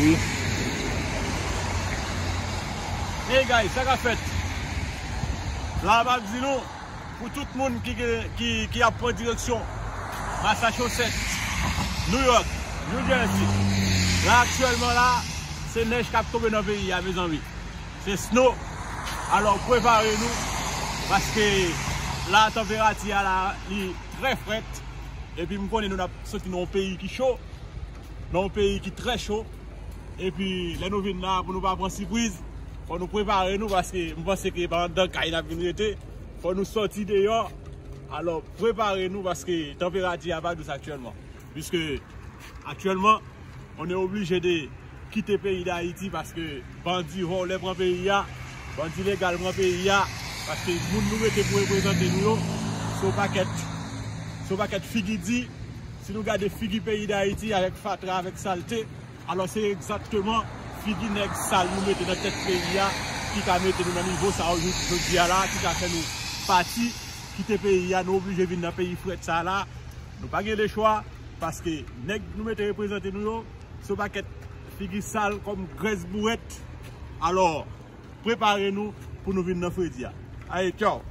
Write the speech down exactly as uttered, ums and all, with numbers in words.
Hey guys, sa k ap fèt? La m ap di nou, pou tout moun ki, ki, ki ap pran direksyon Massachusetts, New York, New Jersey, la aktyèlman la, se nèj k ap tonbe nan peyi a, mezanmi. Se snow. Alò, prepare nou, paske la, tanperati a la, li trè frèt. Epi m konnen nou n ap soti nan yon peyi ki cho, nan yon peyi ki trè cho. Epi, lè nou vin la, pou nou pa pran sipriz, fò nou prepare nou, paske m panse ke pa anndan kay n ap vin rete. Fò nou soti deyò. Alò, prepare nou, paske tanperati a pa dous aktyèlman. Piske aktyèlman, on est obligé de kite peyi Dayiti paske bandi vòlè pran peyi a, bandi legal pran peyi a, paske moun nou mete pou reprezante nou yo, se yon pakèt, se yon pakèt figi di. Si nou gade figi peyi Dayiti avèk fatra, avèk salte, alò se egzakteman figi nèg sal nou mete nan tèt peyi a ki ka mete nou nan nivo sa yo jodi a la, ki ka fè nou pati, kite peyi a, nou oblije vin nan peyi frèt sa a la. Nou pa gen lechwa, paske nèg nou mete reprezante nou yo, se yon pakèt figi sal kòm grès bourèt. Alò, prepare nou pou nou vin nan fredi a. Aye, tchaw!